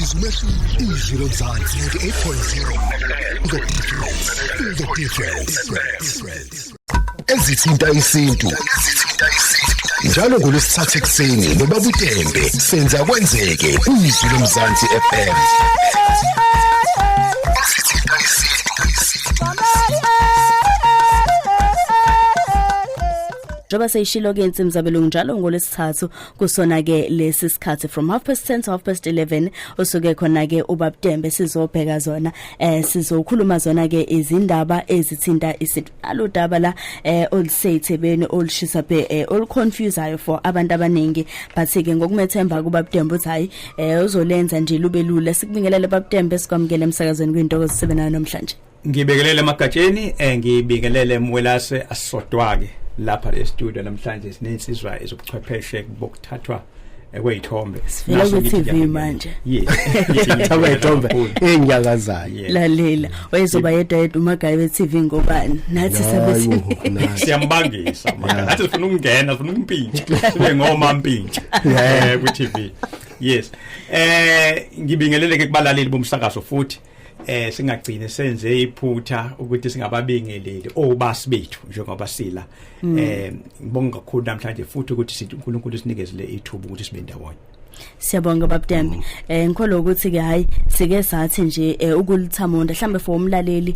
Izwi lomzansi 98.0. The difference. The difference. Ezithinta isintu. Njalo ngolwesithathu ekuseni nobaba uTembe senza kwenzeke kuyizwi lomzansi FM. Ezithinta isintu. Njengoba seyishilo ke insimi zabelungu njalo ngolwesithathu kusona ke lesi sikhathi from 10:30 to 11:30 usuke khona ke ubabDembe sizobheka zona sizokhuluma zona ke izindaba ezithinta isintu aludaba la oluseyithebeni olushisa bhe oluconfusayo for abantu abaningi but ke ngokumethemba kubabDembe uthi hayi uzolenza nje lube lula. Sikubingelele babDembe, sikwamukele emsakazweni kwintokozo sibe nayo namhlanje. Ngibingelele emagatsheni, ngibingelele Mwelase, asisodwa ke lapha e studio namhlanje, sinensizwa ezobuchwepheshe bokuthathwa kwezithombe. Sivela ku TV manje. Yes. Thaba ithombe enyakazayo. Lalela, wayezoba yedwa yedwa umagayi we TV ngobani nathi sabe Siyambangisa manje, nathi sifuna ukungena, sifuna ukumpintsha, sibe ngoma mpintsha ku TV. Yes, ngibingelele ke kubalaleli bomsakazo futhi singagcine senze iphutha ukuthi singababingeleli obasi bethu njengoba sila. Ngibonga kakhulu namhlanje futhi ukuthi sithi uNkulunkulu sinikezele ithuba ukuthi sibe ndawonye. Siyabonga babDembe. Ngikholwa ukuthi ke hayi sike sathi nje ukulithamunda mhlambe for umlaleli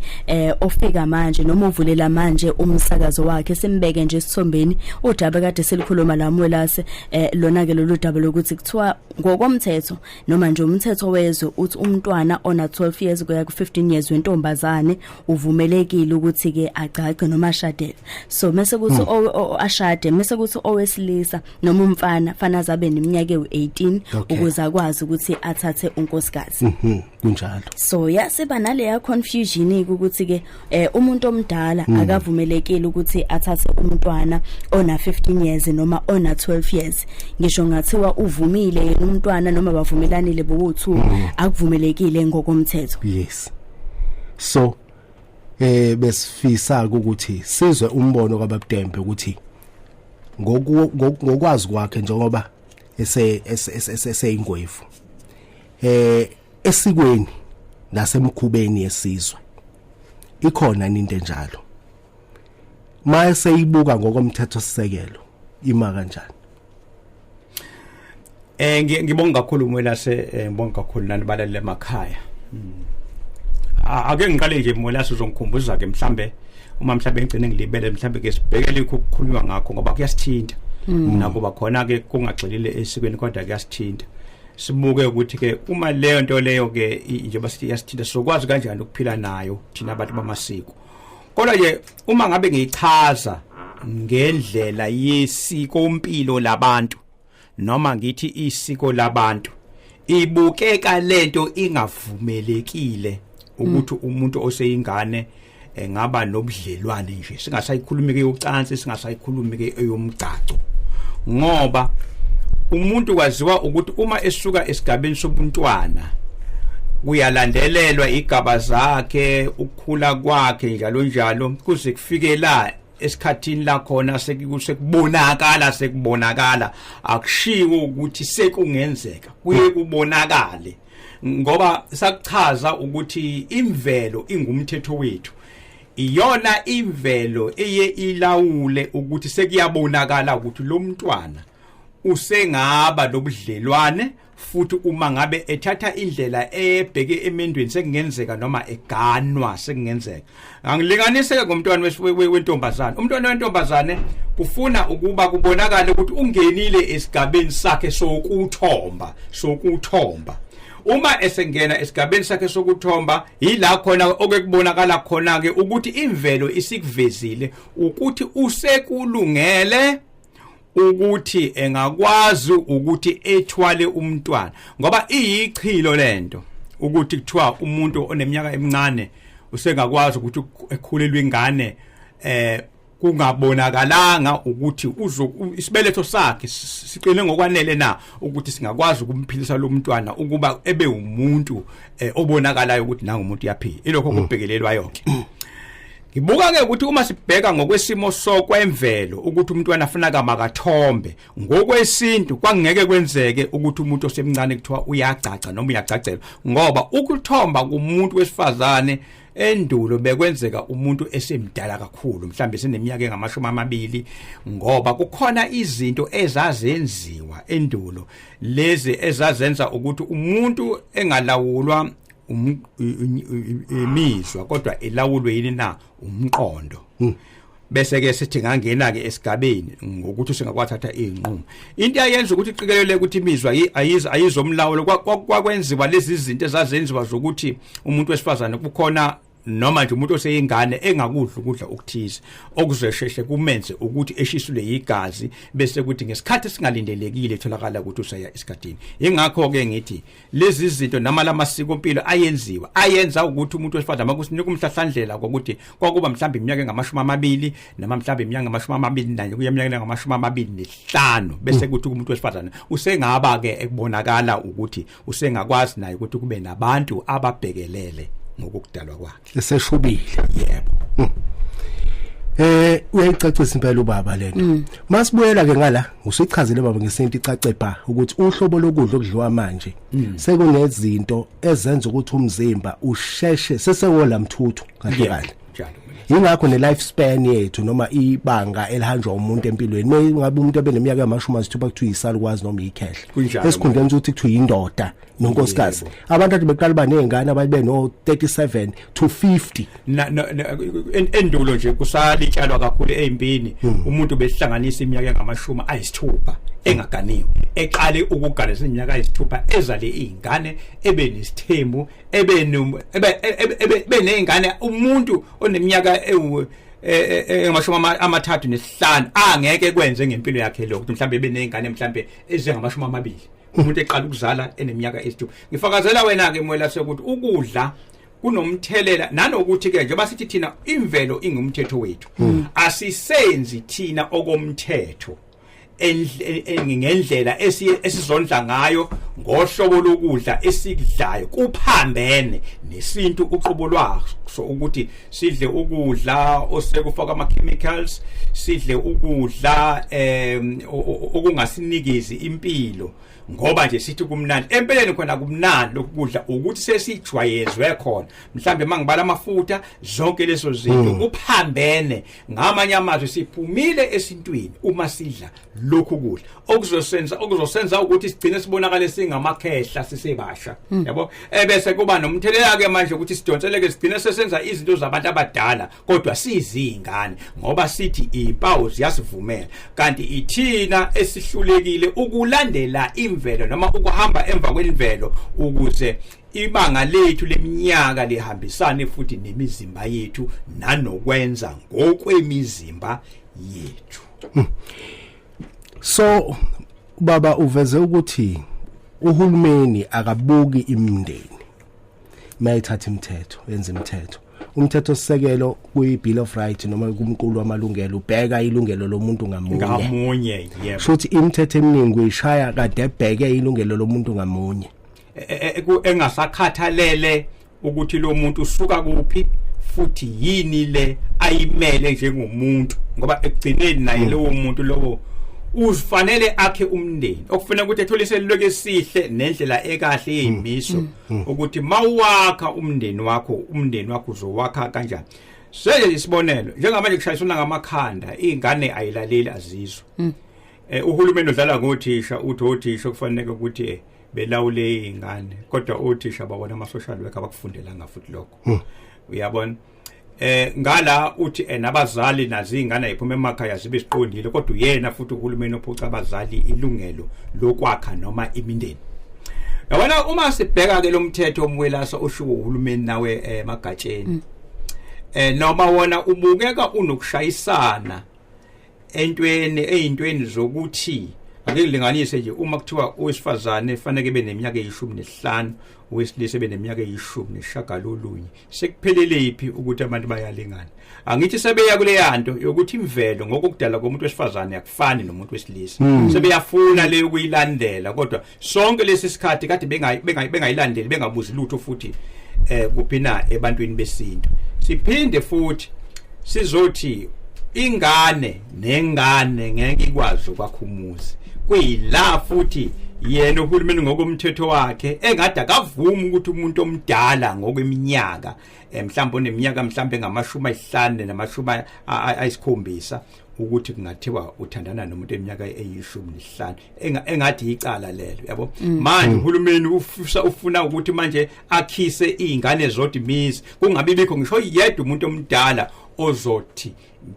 ofika manje noma uvulela manje umsakazo wakhe, simbeke nje esithombeni udaba kade selikhuluma la Mwelase, lona ke lolu daba lokuthi kuthiwa ngokomthetho noma nje umthetho wezwe uthi umntwana ona 12 years kuya ku 15 years wentombazane uvumelekile ukuthi ke agcagce noma ashadele. So mase kuthi ashade, mase kuthi owesilisa noma umfana fana azabe neminyaka ewu18 ukuze akwazi ukuthi athathe unkosikazi. Kunjalo. So yasiba naleya confusion ukuthi ke umuntu omdala akavumelekile ukuthi athathe umntwana ona 15 years noma ona 12 years, ngisho ngathiwa uvumile yena umntwana noma bavumelanile bowu2, akuvumelekile ngokomthetho. Yes, so besifisa ukuthi sizwe umbono kaBabDembe ukuthi ngokwazi kwakhe njengoba ese eseyingwevu esikweni nasemkhubeni yesizwe ikhona into enjalo, maye seyibuka ngokomthetho sisekelo ima kanjani? Ngibonga kakhulu Mwelase, ngibonga kakhulu nani balalele emakhaya. Ake ngiqale nje Mwelase, uzongikhumbuza ke mhlambe uma mhlambe ngigcine ngilibele, mhlambe ke sibhekele ukukhulunywa ngakho ngoba kuyasithinta. Nakuba khona ke kungagxilile esikweni kodwa kuyasithinta. Sibuke ukuthi ke uma leyo nto leyo ke njengoba sithi iyasithinta, sizokwazi kanjani ukuphila nayo thina abantu bamasiko. Kodwa nje uma ngabe ngiyichaza ngendlela yesiko impilo labantu noma ngithi isiko labantu, ibukeka lento ingavumelekile ukuthi umuntu oseyingane engaba nobudlelwane nje, singasayikhulumi ke yocansi, singasayikhulumi ke eyomgcaco, ngoba umuntu kwaziwa ukuthi uma esuka esigabeni sobuntwana kuyalandelelwa igaba zakhe, ukukhula kwakhe, njalo njalo, kuze kufike la esikhathini la khona sekubonakala. Akushiwo ukuthi sekungenzeka, kuye kubonakale ngoba sakuchaza ukuthi imvelo ingumthetho wethu, iyona imvelo eye ilawule ukuthi sekuyabonakala ukuthi lo mntwana usengaba lobudlelwane, futhi uma ngabe ethatha indlela ebheke emendweni sekungenzeka noma eganwa sekungenzeka. Angilinganise ngomntwana wentombazane. Umntwana wentombazane kufuna ukuba kubonakale ukuthi ungenile esigabeni sakhe sokuthomba. Uma esengena esigabeni sakhe sokuthomba, yila khona okekubonakala khona ke ukuthi imvelo isikuvezile ukuthi usekulungele ukuthi engakwazi ukuthi ethwale umntwana, ngoba iyichilo lento ukuthi kuthiwa umuntu oneminyaka emincane usengakwazi ukuthi ekhulelwe ingane kungabonakalanga ukuthi uzo isibeletho sakhe siqine ngokwanele na ukuthi singakwazi ukumphilisa lo mntwana ukuba ebe umuntu obonakalayo ukuthi nangu umuntu uyaphila. Ilokho kubhekelelwa yonke. Ngibuka ke ukuthi uma sibheka ngokwesimo sokwemvelo ukuthi umntwana afunaka makathombe ngokwesintu, kwangeke kwenzeke ukuthi umuntu osemncane kuthiwa uyagcagca noma uyagcagcelwa, ngoba ukuthomba kumuntu wesifazane endulo bekwenzeka umuntu esemdala kakhulu, mhlambe seneminyaka engama-20, ngoba kukhona izinto ezazenziwa endulo lezi ezazenza ukuthi umuntu engalawulwa imizwa kodwa elawulwe yini na? Umqondo. Bese ke sithi ngangena ke esigabeni ngokuthi singakwathatha izinqumo. Into ayenza ukuthi iqikelele ukuthi imizwa ayizomlawulo, kwakwenziwa lezi zinto ezazenziwa zokuthi umuntu wesifazane kukhona noma nje umuntu oseyingane engakudla ukudla okuthize okuzosheshe kumenze ukuthi eshisule igazi, bese kuthi ngesikhathi esingalindelekile tholakala ukuthi usaya esikhathini. Ingakho ke ngithi lezi zinto nama lamasiko impilo ayenziwa ayenza ukuthi umuntu wesifazane makusinika umhlahlandlela kokuthi kwakuba mhlawumbe iminyaka engama-20 noma mhlawumbe iminyaka engama-21 kuya eminyakeni engama-25, bese kuthi umuntu wesifazane usengaba ke ekubonakala ukuthi usengakwazi naye ukuthi kube nabantu ababhekelele ngokudalwa kwakhe. Eseshubile. Yebo. Uyayicacisa impela ubaba lento. Masibuyela ke ngala, usichazile baba ngesintu icace bha ukuthi uhlobo lokudla okudliwa manje sekunezinto ezenza ukuthi umzimba usheshe sesewola mthuthu kahle kahle. Njalo. Ingakho ne life span yethu noma ibanga elihanjwa umuntu empilweni, ngabe umuntu abeneminyaka yamashumi 60 kuthiwa isalukwazi noma ikhehla. Esikhundleni sokuthi kuthiwa indoda nonkosikazi. Abantu athi beqala ba nezingane ababe no 37 to 50. Na endulo nje kusalitshalwa kakhulu ezimpini, umuntu behlanganisa iminyaka engama-60 engaganiwe, eqale ukugana iminyaka ayisithupha, ezale izingane, ebe nesithembu, ebe benezingane. Umuntu oneminyaka ewu engama-35 angeke kwenze ngempilo yakhe lokho, mhlawumbe ebe nezingane mhlawumbe ezingamashumi 20, umuntu eqala ukuzala eneminyaka eyisithupha. Ngifakazela wena ke Mwela sekuthi ukudla kunomthelela, nanokuthi ke njengoba sithi thina imvelo ingumthetho wethu, asisenzi thina okomthetho ngendlela esizondla ngayo ngohlobo lokudla esikudlayo kuphambene nesintu uqobo lwaso, ukuthi sidle ukudla osekufaka ama chemicals, sidle ukudla okungasinikezi impilo ngoba nje sithi kumnandi. Empeleni khona kumnandi lokudla ukuthi sesijwayezwe khona, mhlambe mangibala amafutha, zonke lezo zinto kuphambene. Ngamanye amazwi, siphumile esintwini uma sidla lokhu kudla okuzosenza ukuthi sigcine sibonakale singamakhehla sisebasha, yabo, ebese kuba nomthelela ke manje ukuthi sidonseleke, sigcine sesenza izinto zabantu abadala kodwa sizingane, ngoba sithi impawu ziyasivumela, kanti ithina esihlulekile ukulandela imvelo noma ukuhamba emva kwemvelo ukuze ibanga lethu leminyaka lihambisane futhi nemizimba yethu nanokwenza ngokwemizimba yethu. So baba, uveze ukuthi uhulumeni akabuki imindeni mayithatha imithetho, yenza imithetho. Umthetho sisekelo kuyi Bill of Rights noma kumqulu wamalungelo ubheka ilungelo lomuntu ngamunye. Ngamunye, yebo. Shuthi imithetho eminingi uyishaya kade ebheke ilungelo lomuntu ngamunye. Engasakhathalele ukuthi lo muntu usuka kuphi futhi yini le ayimele njengomuntu, ngoba ekugcineni naye lowo muntu lowo ufanele akhe umndeni okufanele ukuthi ethole iseluleko esihle nendlela ekahle yezimiso ukuthi mawakha umndeni wakho, umndeni wakho uzowakha kanjani. Senje isibonelo, njengamanje kushayisana ngamakhanda, izingane ayilaleli, azizwa. Uhulumeni udlala ngothisha, uthi othisha kufanele ukuthi belawule izingane, kodwa othisha babona ama social worker abakufundelanga futhi lokho, uyabona. Ngala uthi nabazali nazi izingane ayiphuma emakhaya zibe siqondile, kodwa uyena futhi uhulumeni ophuca abazali ilungelo lokwakha noma imindeni, yabona. Uma sibheka ke lo mthetho omwelasa oshiwo uhulumeni nawe emagatsheni, noma wona ubukeka unokushayisana entweni eyintweni zokuthi ake ngilinganise nje, uma kuthiwa owesifazane fanele ebe neminyaka eyishumi nesihlanu, owesilisa ebe neminyaka eyishumi nesishagalolunye, sekuphelele phi ukuthi abantu bayalingana? Angithi sebeya kuleya nto yokuthi imvelo ngokukudala komuntu wesifazane akufani nomuntu wesilisa, sebeyafuna leyo kuyilandela, kodwa sonke lesi sikhathi kade bengayilandeli, bengabuzi lutho futhi kuphi na ebantwini besintu. Siphinde futhi Sizothi ingane nengane ngeke ikwazi ukwakha umuzi. Kuyila futhi yena uhulumeni ngokomthetho wakhe engade akavumi ukuthi umuntu omdala ngokweminyaka, mhlawumbe oneminyaka mhlawumbe ngama-50 nama-70, ukuthi kungathiwa uthandana nomuntu eminyaka eyi-15, engathi icala lelo, yabo. Manje uhulumeni ufuna ukuthi manje akhise izingane zodwa imizi, kungabi bikho ngisho yedwa umuntu omdala ozothi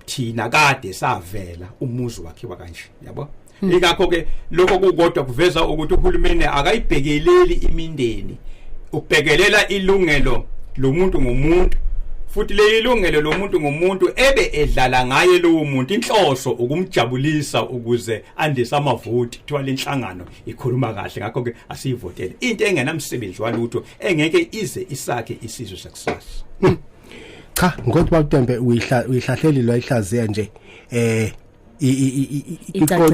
thina kade savela umuzi wakhiwa kanje, yabo. Ingakho ke lokho kukodwa kuveza ukuthi uhulumeni akayibhekeleli imindeni, ubhekelela ilungelo lomuntu ngomuntu, futhi leli ilungelo lomuntu ngomuntu ebe edlala ngaye lowo muntu, inhloso ukumjabulisa ukuze andise amavoti. Kuthiwa lenhlangano ikhuluma kahle, ngakho ke asiyivotele into engenamsebenzi walutho, engeke ize isakhe isizwe sakusasa. Cha, ngokuthi bakutembe uyihlahleli lwayihlaziya nje,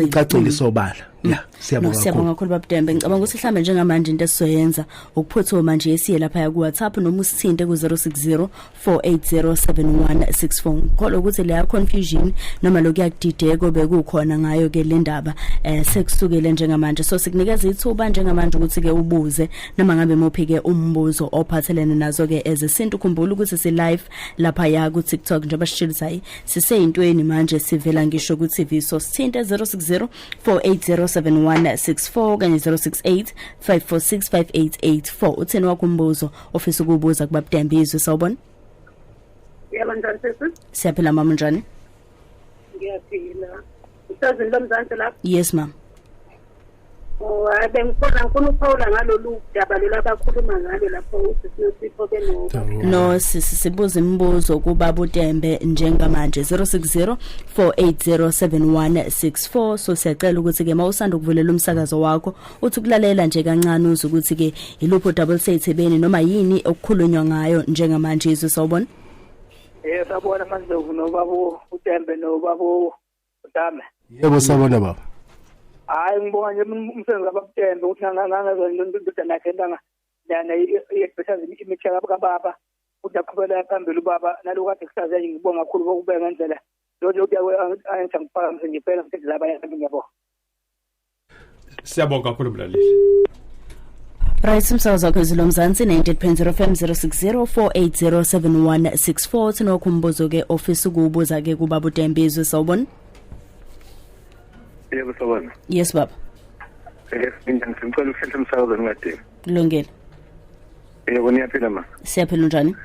icacile sobala. Ya, siyabonga. Siyabonga kakhulu babuDembe. Ngicabanga ukuthi mhlambe njengamanje into esizoyenza ukuphuthuma nje siye lapha ku WhatsApp noma usithinte ku 060 4807164. Ngikholwa ukuthi leya confusion noma lokuyakudideko bekukhona ngayo ke le ndaba sekusukele njengamanje. So sikunikeza ithuba njengamanje ukuthi ke ubuze noma ngabe muphi ke umbuzo ophathelene nazo ke ezesintu. Khumbula ukuthi si live lapha ya ku TikTok, njengoba sishilo sayi siseyintweni manje, sivela ngisho ku TV. So sithinte 060 4807164 kanye 068 546 5884. Utheni wakho umbuzo ofisa ukubuza kubabuDembizwe? Sawubona. Yebo, njani sisi? Siyaphila mama, njani? Ngiyaphila. Usezini lomzansi lapho? Yes ma'am. Oh, bengifuna ngifuna ukuphawula ngalolu daba lolu abakhuluma ngalo lapho usisi Nosipho beno. No, sisi, sibuza imibuzo kubaba uTembe njengamanje 060 4807164. So siyacela ukuthi ke mawusanda ukuvulela umsakazo wakho uthi ukulalela nje kancane, uze ukuthi ke ilupho double sethebeni noma yini okukhulunywa ngayo njengamanje. Izwe, sawubona. Yebo, sabona Mandlovu nobaba uTembe nobaba uDame. Yebo, sabona baba. Hayi, ngibonga nje umsebenzi kababuTembe ukuthi ngangezwa indodana yakhe intanga yana i-advertise imithi kababa, ukuthi aqhubela phambili ubaba nalokhu kade kusaziya. Ngibonga kakhulu bokubeka ngendlela lokhu ayenza, ngiphakamise nje phela futhi laba abantu, ngiyabonga. Siyabonga kakhulu mlaleli. Right, umsakazo wakho Izwi Mzansi 98.0 FM, 060 4807164. Sinokho umbuzo ke ofisa ukubuza ke kubaba uTembizwe. Sawubona. Yebo, sawubona. Yes baba. Njani, ngicela ukuhlela umsakazo ngingadini. Kulungile. Yebo, niyaphila ma? Siyaphila, njani?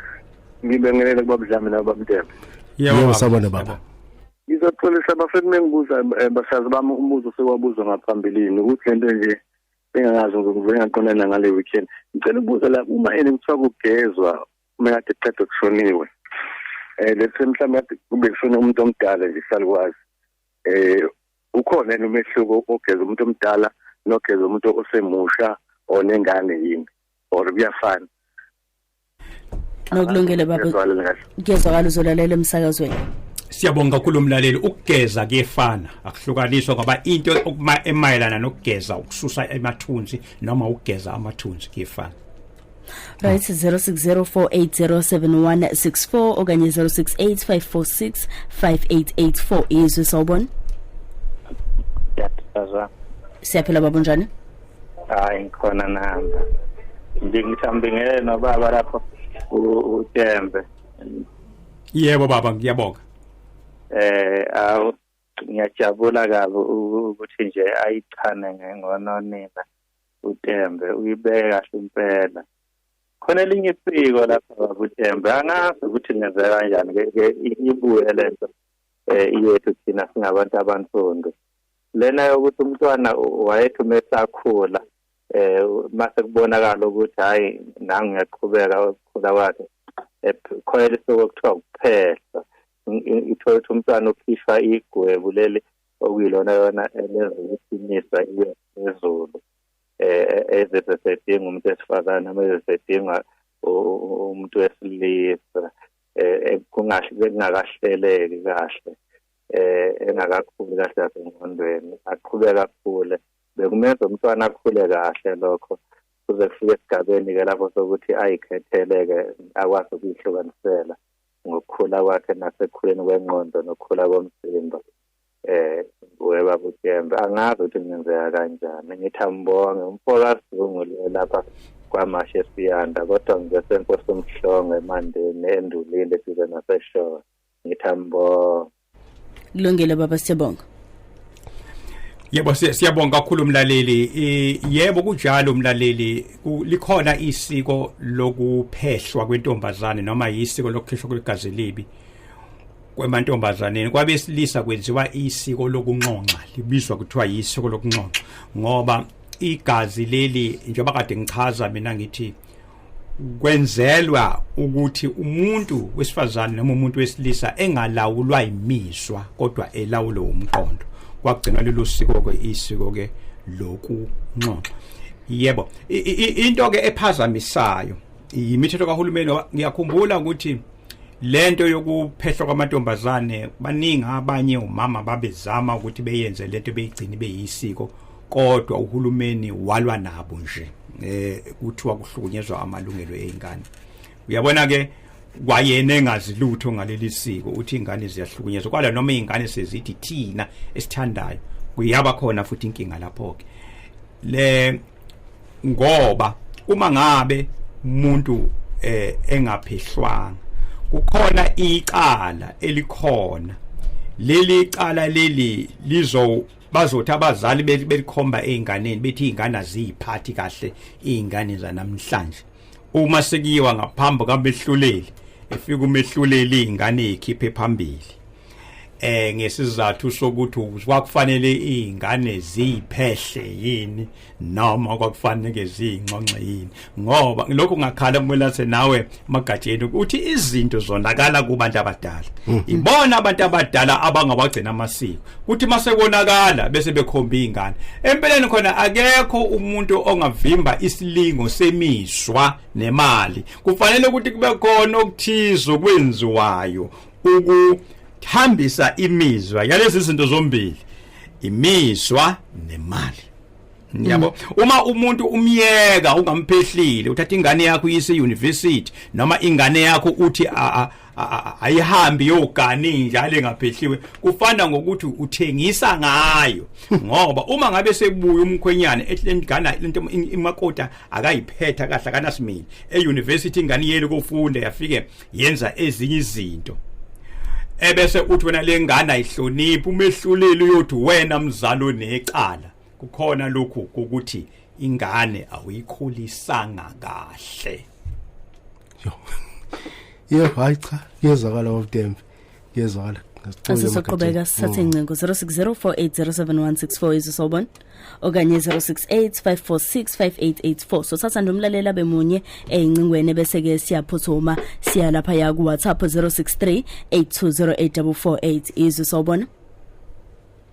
Ngibingelele kubaba Dlamini nababa Mtembe. Yebo, sawubona baba. Ngizoxolisa bafethu mengibuza, basazi bami, umbuzo sewabuzwa ngaphambilini ukuthi lento nje bengingazi, ngivele ngaqondana ngale weekend. Ngicela ukubuza la, uma ene kuthiwa kugezwa uma kade kuqedwe kushoniwe, let's say mhlawumbe kade kube kushone umuntu omdala nje, isalukazi, ukhona yini umehluko ogeza umuntu omdala nogeza umuntu osemusha or nengane yini, or kuyafana? Nokulungile baba. Ngiyazwakala kahle? Kuyezwakala, uzolalela emsakazweni. Siyabonga kakhulu umlaleli. Ukugeza kuyefana, akuhlukaniswa, ngoba into emayelana nokugeza ukususa emathunzi noma ukugeza amathunzi kuyefana. Right, 0604807164 okanye 0685465884. Izwi, sawubona. Ngiyathokoza. Siyaphila baba, njani? Hayi, ngikhona namba. Nje ngithi angibingelele nobaba lapho uTembe. Yebo baba, ngiyabonga. Awu, ngiyajabula kabi ukuthi nje ayichane ngengononina uTembe, uyibeke kahle impela. Khona elinye isiko lapha baba uTembe, angazi ukuthi ngenzeka kanjani ke ibuye lento yethu thina singabantu abansundu. Lena yokuthi umntwana wayethi uma esakhula, mase kubonakala ukuthi hayi, nangu ngiyaqhubeka ukukhula kwakhe, khona isiko kuthiwa ukuphehla, ithola ukuthi umntwana ukhishwa igwebu leli okuyilona yona elenza ukuthi imizwa iye phezulu, ezesedinga umuntu wesifazane noma ezesedinga umuntu wesilisa, kungakahleleki kahle, engakakhuli kahle nasengqondweni, aqhubeka akhule. Bekumenza umntwana akhule kahle lokho kuze kufike esigabeni-ke lapho sokuthi ayikhetheleke, akwazi ukuyihlukanisela. Ngokukhula kwakhe nasekukhuleni kwengqondo nokukhula komzimba webaba uTembe angazi ukuthi kungenzeka kanjani. Ngithi ambonge umfokaZungu lapha kwaMashe Siyanda, kodwa ngiseNkosi uMhlongo eMandeni endulile size naseshona. Ngithi ambonge. Kulungile baba, siyabonga. Yebo, siyabonga kakhulu umlaleli. Yebo kunjalo umlaleli, likhona isiko lokuphehlwa kwentombazane noma isiko lokukhishwa kwegazi elibi kwemantombazaneni. Kwabesilisa kwenziwa isiko lokunxonxa, libizwa kuthiwa isiko lokunxonxa, ngoba igazi leli njengoba kade ngichaza mina ngithi kwenzelwa ukuthi umuntu wesifazane noma umuntu wesilisa engalawulwa imizwa kodwa elawulwe umqondo. Kwagcinwa lelo siko ke, isiko ke lokunxonxa. Yebo, into ke ephazamisayo imithetho kahulumeni. Ngiyakhumbula ukuthi lento yokuphehlwa kwamantombazane baningi abanye umama babezama ukuthi beyenze lento beyigcine beyisiko, kodwa uhulumeni walwa nabo nje, kuthiwa kuhlukunyezwa amalungelo ezingane. Uyabona ke kwayena engazi lutho ngaleli siko, uthi ingane ziyahlukunyezwa, kwala noma izingane sezithi thina esithandayo, kuyaba khona futhi inkinga lapho ke le, ngoba uma ngabe umuntu engaphehlwanga kukhona icala elikhona. Leli icala leli lizo bazothi abazali belikhomba ezinganeni bethi izingane aziphathi kahle izingane zanamhlanje. Uma sekuyiwa ngaphambi kamehluleli, efika umehluleli izingane ikhiphe phambili ngesizathu sokuthi kwakufanele izingane ziphehle yini noma kwakufanele zinxonxe yini, ngoba lokho ngakhala kumele nawe Magatsheni ukuthi izinto zonakala kubantu abadala. Ibona abantu abadala abangawagcina amasiko, kuthi mase konakala bese bekhomba izingane. Empeleni khona akekho umuntu ongavimba isilingo semizwa nemali. Kufanele ukuthi kube khona okuthizo okwenziwayo ukuthambisa imizwa yalezi zinto zombili, imizwa nemali. Yabo, uma umuntu umyeka ungamphehlile, uthatha ingane yakho uyise university noma ingane yakho uthi ayihambi yogani njalo engaphehliwe, kufana ngokuthi uthengisa ngayo. Ngoba uma ngabe sebuya umkhwenyane ethi lengane lento imakota akayiphetha kahle, akanasimile e-university, ingane yele kofunda yafike yenza ezinye izinto, ebese uthi wena lengane ayihloniphi, umehluleli uyothi wena mzalo necala. Kukhona lokhu ukuthi ingane awuyikhulisanga kahle. Yo, hayi cha, kuyezwakala baba Tembe, kuyezwakala. Asisoqhubeka sithathe ingcingo 0604807164 izosawubona okanye 0685465884. So thatha nje umlaleli abemunye eyingcingweni bese ke siyaphuthuma siya lapha ya ku WhatsApp 0638208448 izosawubona.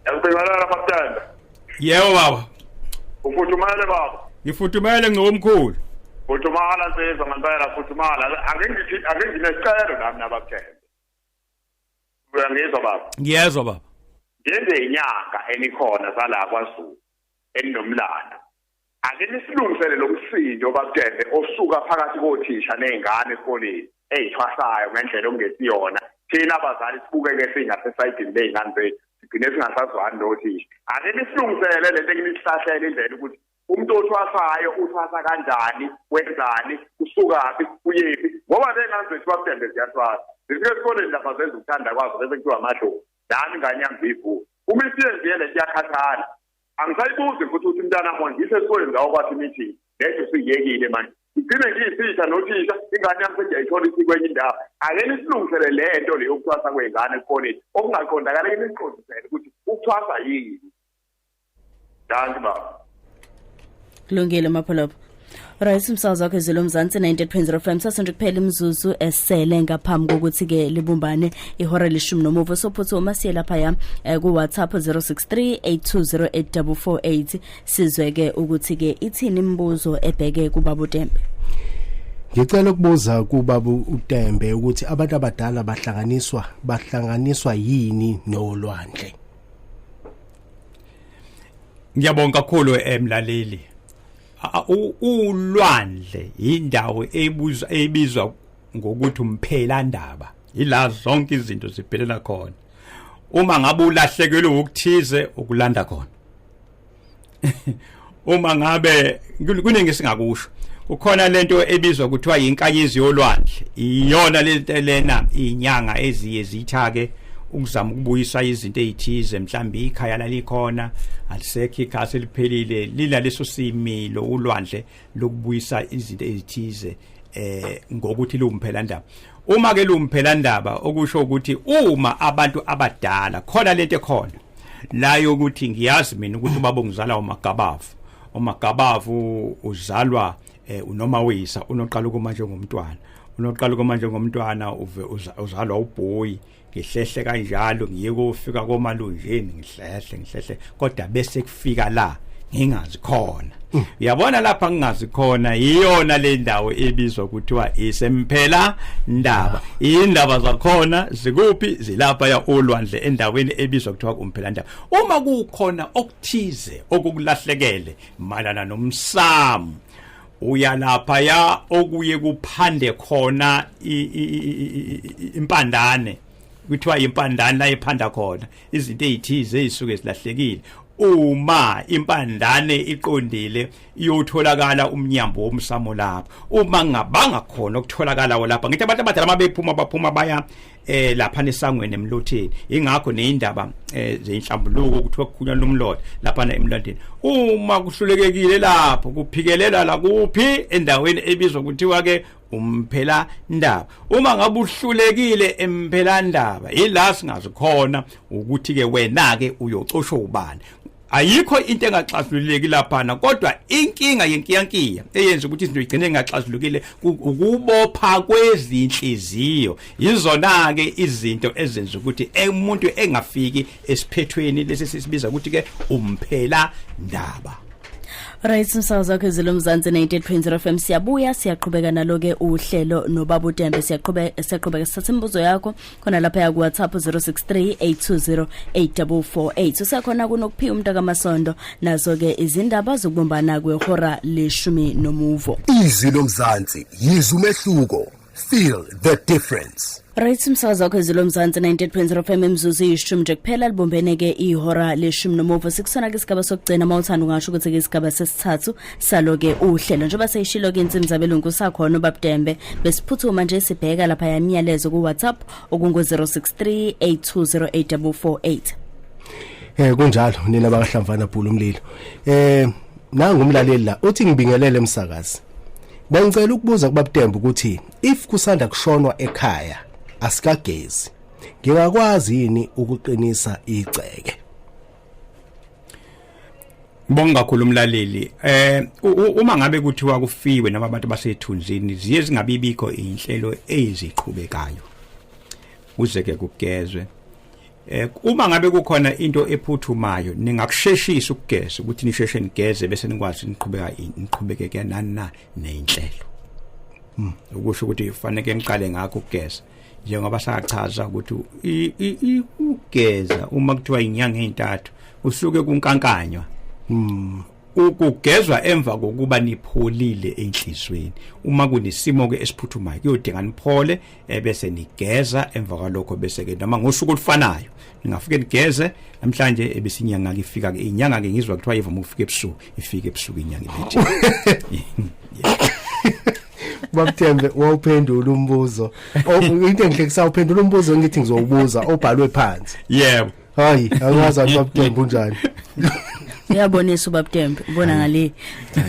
Ngiyakubingelela Maptende. Yebo baba. Ufuthumele baba. Ngifuthumele ngomkhulu. Futhumala nsizwa ngempela, futhumala. Ake ngithi ake nginesicelo nami nabakuthembe. Uyangizwa baba? Ngiyezwa baba. Ngenze inyanga enikhona sala kwaZulu eninomlando. Ake nisilungisele lo msindo bakuthembe osuka phakathi kothisha nezingane esikoleni eyithwasayo ngendlela okungesiyona. Thina abazali sibukeke singasesayidini ley'ngane zethu, sigcine singasazwani nothisha. Ake nisilungisele lento ekinisihlahlela indlela ukuthi umuntu othwasayo uthwasa kanjani, wenzani, usukaphi, uyephi, ngoba ley'ngane zethu bakuthembe ziyathwasa. Zifike esikoleni lapha zenza ukuthanda kwazo bese kuthiwa amadlozi. Nami ingane yami ngiyivula. Uma isiyenziye lento iyakhathala. Angisayibuzi futhi ukuthi umntana wami ngiyise esikoleni ndawo kwathi imithi lento usuyiyekile manje. Ngigcine ngiyisisha nothisha, ingane yami sengiyayithola isikwenye indawo. Ake nisilungisele le nto le yokuthwasa kwey'ngane esikoleni okungaqondakala, ke nisiqondisele ukuthi ukuthwasa yini. Danki baba. Kulungile Mapholopo. Right, umsakazo wakho Izwi Mzansi 98.0 FM. Sasonje kuphela imizuzu esele ngaphambi kokuthi ke libumbane ihora leshumi nomuvo. Sophuthuma siye lapha ya ku WhatsApp 0638208448 sizwe ke ukuthi ke ithini imibuzo ebheke kubaba uTembe. Ngicela ukubuza kubaba uTembe ukuthi abantu abadala bahlanganiswa yini nolwandle? Ngiyabonga kakhulu emlaleli. Ulwandle indawo ebizwa ngokuthi umphela ndaba. Ila zonke izinto ziphelela khona. Uma ngabe ulahlekelwe ukuthize, ukulanda khona. Uma ngabe kuningi singakusho, kukhona lento ebizwa kuthiwa inkanyezi yolwandle. Iyona lento lena inyanga eziye zithake ukuzama ukubuyisa izinto ezithize, mhlawumbe ikhaya lalikhona alisekho, ikhaya seliphelile, lila leso similo ulwandle lokubuyisa izinto ezithize ngokuthi lumphela ndaba. Uma ke lumphela ndaba, okusho ukuthi uma abantu abadala khona lento ekhona la yokuthi ngiyazi mina ukuthi ubaba ongizala uMagabavu, uMagabavu uzalwa unoma wisa unoqala ukuma njengomntwana, unoqala ukuma njengomntwana, uve uzalwa uBhoyi, ngihlehle kanjalo ngiye kofika komalunjeni, ngihlehle ngihlehle, kodwa bese kufika la ngingazi khona. Uyabona lapha ngingazi khona, iyona le ndawo ebizwa kuthiwa isemphela ndaba. Indaba zakhona zikuphi? Zilapha ya olwandle, endaweni ebizwa kuthiwa umphela ndaba. Uma kukhona okuthize okukulahlekele malana nomsamo, uya lapha ya okuye kuphande khona impandane, kuthiwa impandane la ephanda khona izinto ezithize ezisuke zilahlekile. Uma impandane iqondile, iyotholakala umnyambo womsamo lapha. Uma ngabanga khona ukutholakala lapha, ngithi abantu abadala mabephuma baphuma baya lapha nesangweni emlotheni. Ingakho neindaba zeinhlambuluko kuthiwa kukhulunywa nomlotha lapha emlandeni. Uma kuhlulekekile lapho, kuphikelela la kuphi? Endaweni ebizwa kuthiwa ke umphela ndaba. Uma ngabe uhlulekile emphela ndaba, ila singazikhona ukuthi ke wena ke uyocoshwa ubani. Ayikho into engaxazululeki laphana, kodwa inkinga yenkiyankiya eyenza ukuthi izinto igcine ingaxazulukile ukubopha kwezinhliziyo. Izona ke izinto ezenza ukuthi umuntu engafiki esiphethweni lesi sisibiza ukuthi ke umphela ndaba. Right, umsakazo wakho Izwi Lomzansi 98.0 FM. Siyabuya, siyaqhubeka nalo ke uhlelo nobaba uTembe. Siyaqhubeka, siyaqhubeka, sithatha imibuzo yakho khona lapha ya ku WhatsApp 063 820 8448. Usakhona kunokuphiwa umuntu kaMasondo nazo ke izindaba zokubumbana kwehora leshumi nomuvo. Izwi Lomzansi, yizwa umehluko. Feel the difference. Right, umsakazo wakho Izwi Lomzansi 98.0 FM. Imzuzu 10 nje kuphela libumbene ke ihora leshumi nomuvo. Sikusona ke isigaba sokugcina, mawuthanda ungasho ukuthi ke isigaba sesithathu salo ke uhlelo. Njengoba seyishilo ke insimi zabelungu, sakhona ubabDembe, besiphuthuma nje sibheka lapha yamiyalezo ku WhatsApp okungu 063 8208448. Kunjalo nina bakahlamvana bhulu umlilo. Nanga umlaleli la uthi, "Ngibingelele emsakazi. Bengicela ukubuza kubabuTembe ukuthi if kusanda kushonwa ekhaya, asikagezi, ngingakwazi yini ukuqinisa igceke?" Ngibonga kakhulu umlaleli. Uma ngabe kuthiwa kufiwe noma abantu basethunzini, ziye zingabibikho inhlelo eziqhubekayo kuze ke kugezwe. Uma ngabe kukhona into ephuthumayo, ningakusheshisa ukugeza, ukuthi nisheshe nigeze bese nikwazi niqhubeka, niqhubeke ke nani na nezinhlelo. Ukusho ukuthi kufanele niqale ngakho ukugeza, njengoba sachaza ukuthi ukugeza uma kuthiwa inyanga ezintathu usuke kunkankanywa, ukugezwa emva kokuba nipholile enhlizweni. Uma kunesimo ke esiphuthumayo, kuyodinga niphole ebese nigeza emva kwalokho, bese ke noma ngosuku olufanayo ningafike nigeze namhlanje, ebese inyanga ke ifika ke. Inyanga ke ngizwa kuthiwa ivuma ukufika ebusuku, ifike ebusuku inyanga iphethe. Babuthembe, wawuphendula umbuzo. Into engihlekisa, uphendula umbuzo ngithi ngizowubuza obhalwe phansi. Yebo. Hayi, angazi abantu babuthembe unjani. Uyabonisa ubabDembe, ubona ngale.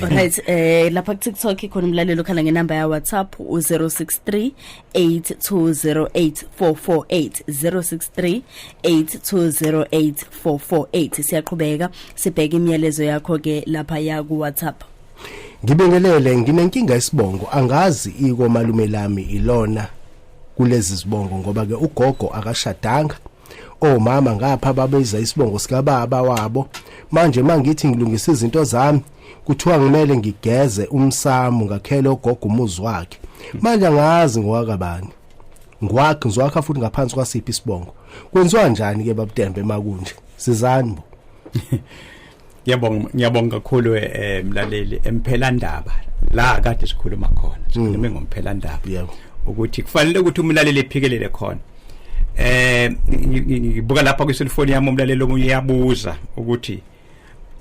Alright, lapha ku TikTok ikhona umlaleli okhala ngenamba ya WhatsApp u063 8208448, 063 8208448. Siyaqhubeka sibheke imiyalezo yakho ke lapha ya ku WhatsApp. "Ngibingelele, nginenkinga isibongo angazi iko malume lami ilona kulezi zibongo, ngoba ke ugogo akashadanga, omama ngapha babeza isibongo sikababa wabo. Manje mangithi ngilungisa izinto zami, kuthiwa ngimele ngigeze umsamo, ngakhele ugogo umuzi wakhe. Manje angazi ngowakabani, ngwakhe ngizwakha futhi ngaphansi kwasiphi isibongo. Kwenziwa kanjani ke babuTembe makunje? Sizani bo." Ngiyabonga, ngiyabonga kakhulu mlaleli. Emphela ndaba la kade sikhuluma khona, sikhulume ngomphela ndaba. Ukuthi kufanele ukuthi umlaleli ephikelele khona. Ngibuka lapha kwi-cellphone yami, umlaleli omunye uyabuza ukuthi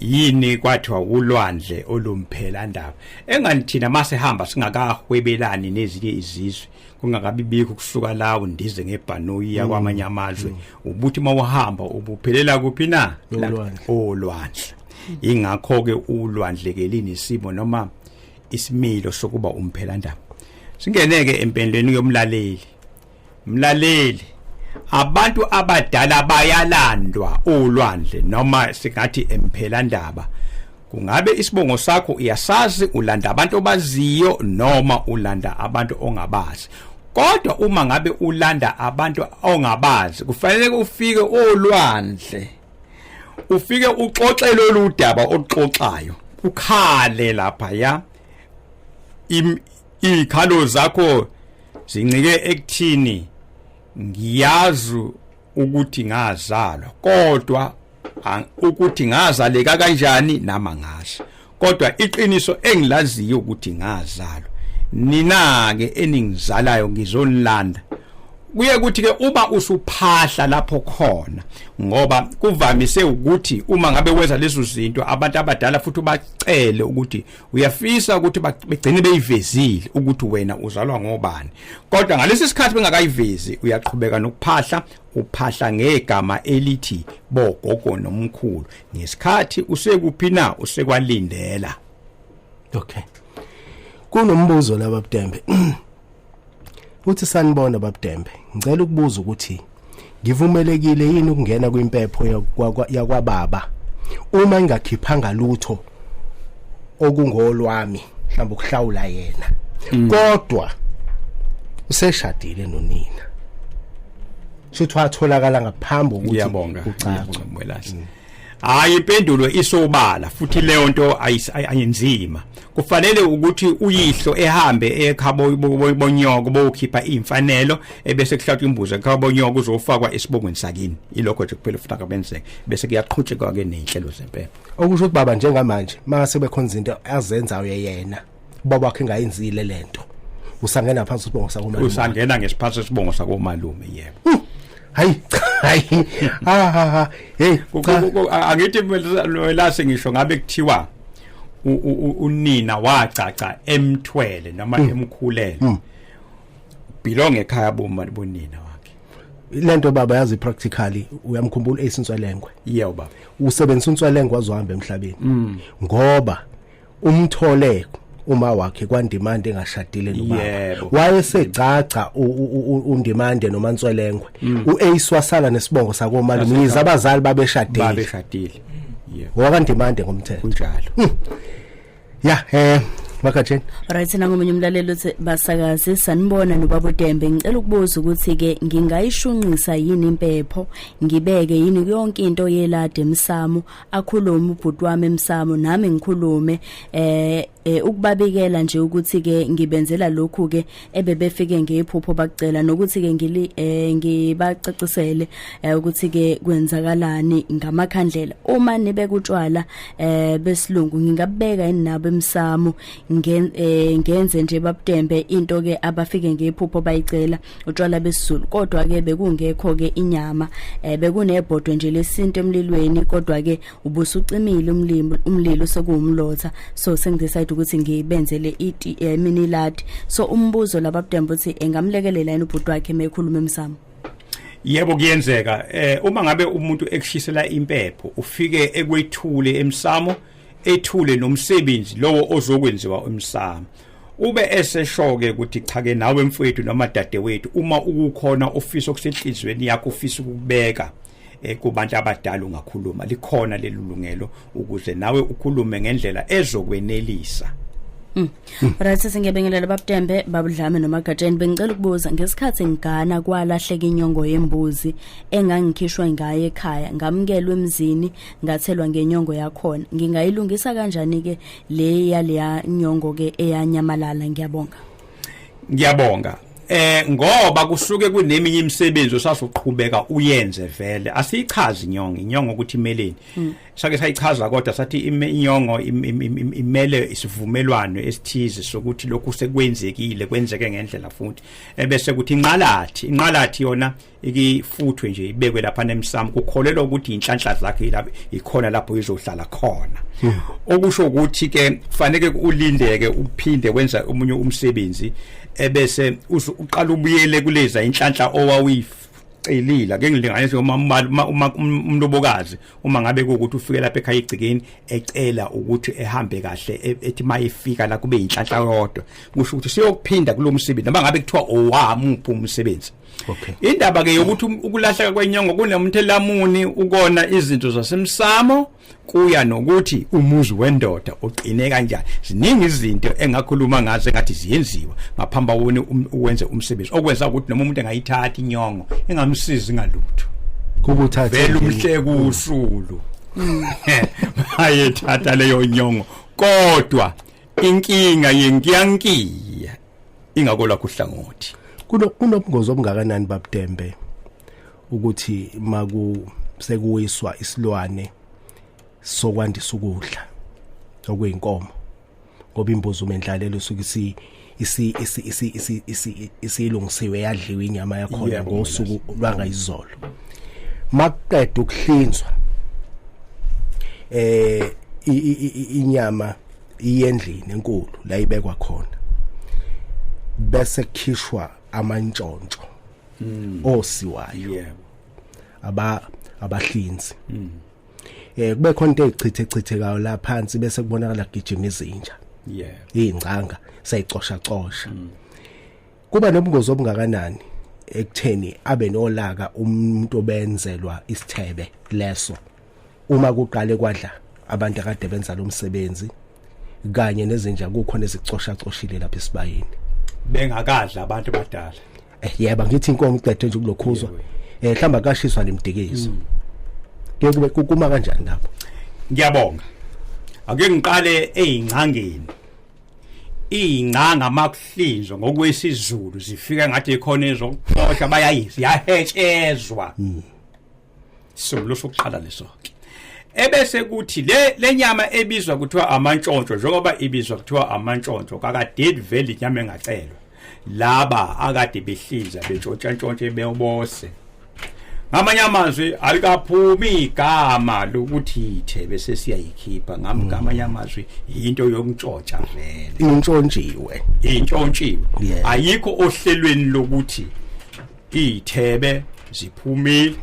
yini kwathiwa ulwandle olumphela ndaba, engani thina mase hamba singakahwebelani nezinye izizwe, kungakabibikho kusuka la undize ngebhanoyi yakwamanye amazwe, ubuthi mawuhamba ubuphelela kuphi na? Olwandle. Ingakho ke ulwandle ke linesimo noma isimilo sokuba umphela ndaba. Singeneke empendlweni yomlaleli. Mlaleli, abantu abadala bayalandwa ulwandle noma singathi emphela ndaba. Kungabe isibongo sakho uyasazi, ulanda abantu obaziyo noma ulanda abantu ongabazi? Kodwa uma ngabe ulanda abantu ongabazi, kufanele ufike olwandle, ufike uxoxe lolu daba oluxoxayo, ukhale lapha ya ikhalo zakho zincike ekuthini ngiyazi ukuthi ngazalwa, kodwa ukuthi ngazaleka kanjani nama ngazi, kodwa iqiniso engilaziyo ukuthi ngazalwa. Nina ke eningizalayo ngizonilanda. Kuye kuthi ke uba usuphahla lapho khona, ngoba kuvamise ukuthi uma ngabe wenza lezo zinto abantu abadala futhi ubacele ukuthi uyafisa ukuthi begcine beyivezile ukuthi wena uzalwa ngobani, kodwa ngalesi sikhathi bengakayivezi uyaqhubeka nokuphahla, uphahla ngegama elithi bogogo nomkhulu ngesikhathi usekuphi na, usekwalindela. Okay, kunombuzo la babudembe. Uthi sanibona babudembe, ngicela ukubuza ukuthi ngivumelekile yini ukungena kwimpepho yakwababa uma ngingakhiphanga lutho okungolwami, mhlawumbe ukuhlawula yena, kodwa useshadile nonina, shuthi watholakala ngaphambi kokuthi ucace. Hayi, impendulo isobala futhi leyo nto ayinzima. Kufanele ukuthi uyihlo ehambe ekhabo bonyoko bokhipha imfanelo, ebese kuhlatshwa imbuzi ekhabo bonyoko, uzofakwa esibongweni sakini. Ilokho nje kuphela ufuna kabenzeke, bese kuyaqhutshekwa ke nezinhlelo zempepho. Okusho ukuthi baba njengamanje mase bekhona izinto azenzayo yena, ubaba wakhe engayenzile lento, usangena phansi isibongo sakomalume. Usangena ngesiphansi isibongo sakomalume, yebo. Hayi hayi, ha ha ha, hey. Angithi lase ngisho ngabe kuthiwa unina wacaca emthwele noma emkhulele, belong ekhaya boma bonina wakhe. Lento baba yazi practically, uyamkhumbula eyisintswelengwe? Yebo baba. Usebenzisa unswelengwe wazohamba emhlabeni ngoba umthole uma wakhe kwaNdimande engashadile nobaba, wayesegcagca uNdimande noManswelengwe, uAce wasala nesibongo sakomalume yize abazali babeshadile. Babeshadile, yebo, wakaNdimande ngomthetho. Kunjalo. Ya, Makatsheni. Right, nangomunye umlaleli uthi basakazi sanibona nobaba uDembe, ngicela ukubuza ukuthi ke ngingayishunqisa yini impepho, ngibeke yini yonke into yelade emsamo, akhulume ubhuti wami emsamo nami ngikhulume, ukubabikela nje ukuthi ke ngibenzela lokhu ke ebebefike ngephupho bakucela, nokuthi ke ngili ngibacacisele ukuthi ke kwenzakalani ngamakhandlela uma nibeka utshwala besilungu, ngingabeka yini nabo emsamo, ngenze nje babudembe into ke abafike ngephupho bayicela utshwala besizulu, kodwa ke bekungekho ke inyama, bekunebhodwe nje lesintu emlilweni, kodwa ke ubusucimile umlilo sekuwumlotha, so sengidecide ukuthi ngibenzele iti mini ladi. So umbuzo lababudembe uthi engamlekelela yini ubhuti wakhe mekhuluma emsamo? Yebo, kuyenzeka. Uma ngabe umuntu ekushisela impepho, ufike ekwethule emsamo, ethule nomsebenzi lowo ozokwenziwa emsamo, ube eseshoke ukuthi cha ke nawe mfowethu noma dadewethu, uma ukukhona ofisa okusenhlizweni yakho ufisa ukubeka kubantu abadala, ungakhuluma, likhona leli lungelo ukuze nawe ukhulume ngendlela ezokwenelisa. Right, singiyabingelela babudembe, babudlame noMagatsheni. Bengicela ukubuza, ngesikhathi ngigana kwalahleka inyongo yembuzi engangikhishwa ngayo ekhaya, ngamukelwe emzini ngathelwa ngenyongo yakhona, ngingayilungisa kanjani ke le yaleya nyongo ke eyanyamalala? Ngiyabonga. Ngiyabonga. Ngoba kusuke kuneminye imisebenzi osazoqhubeka uyenze vele. Asiyichazi inyongo, inyongo ukuthi imeleni. Sake sayichaza kodwa sathi inyongo imele isivumelwano esithize sokuthi lokhu sekwenzekile, kwenzeke ngendlela futhi. Ebese kuthi inqalathi, inqalathi yona ikifuthwe nje ibekwe lapha nemsamo, kukholelwa ukuthi inhlanhla zakhe lapha ikhona lapho izohlala khona. Okusho ukuthi ke kufanele ulindeke uphinde wenza omunye umsebenzi ebese uqala ubuyele kuleza inhlanhla owawuyicelile. Ake ngilinganise uma umlobokazi, uma ngabe kuwukuthi ufike lapha ekhaya igcikeni ecela ukuthi ehambe kahle, ethi mayefika la kube inhlanhla yodwa, kusho ukuthi siyokuphinda kulomsebenzi noma ngabe kuthiwa owamuphi umsebenzi. Okay. Indaba ke yokuthi ukulahleka kwenyongo kunomthelela muni ukona izinto zasemsamo, kuya nokuthi umuzi wendoda uqine kanjani. Ziningi izinto engakhuluma ngazo engathi ziyenziwa ngaphambi kowona uwenze umsebenzi, okwenza ukuthi noma umuntu engayithatha inyongo engamsizi ngalutho, Kubuthatha vele umhleke usulu bayethatha leyo nyongo, kodwa inkinga yenkiyankiya ingakolakho uhlangothi. Kunobungozi obungakanani babudembe ukuthi maku sekuwiswa isilwane sokwandisa ukudla okuyinkomo, ngoba imbuzi umendlalelo usuke isi isi isi isi isi isi isilungisiwe yadliwa inyama yakhona ngosuku lwangayizolo, makuqeda ukuhlinzwa inyama iyendlini enkulu la ibekwa khona, bese kukhishwa amantshontsho osiwayo abahlinzi, kube khona into ezichithe chithekayo la phansi, bese kubonakala kugijima izinja, izingcanga seyicosha cosha. Kuba nobungozi obungakanani ekutheni abe nolaka umuntu obenzelwa isithebe leso uma kuqale kwadla abantu akade benza lo msebenzi kanye nezinja, kukhona ezicosha coshile lapha esibayeni bengakadla abantu abadala? Yebo, ngithi inkomo iqedwe nje kulokhuzwa, mhlamba kashiswa lemdikizo, kuye kube kuma kanjani lapho? Ngiyabonga. Ake ngiqale eyingcangeni. Iy'ngcanga makuhlinzwa ngokwesiZulu zifika ngathi ikhona ezokuxosha, bayayizi yahetshezwa. Isisombululo sokuqala leso ke. Ebese kuthi le lenyama ebizwa kuthiwa amantshontsho, njengoba ibizwa kuthiwa amantshontsho, kakadedi vele inyama engacelwa. Laba akade behlinza bentshontsha ntshontshe bebose. Ngamanye amazwi alikaphumi igama lokuthi ithebe sesiyayikhipha, ngamanye amazwi into yokuntshontsha vele. Intshontshiwe. Intshontshiwe. Ayikho ohlelweni lokuthi ithebe ziphumile,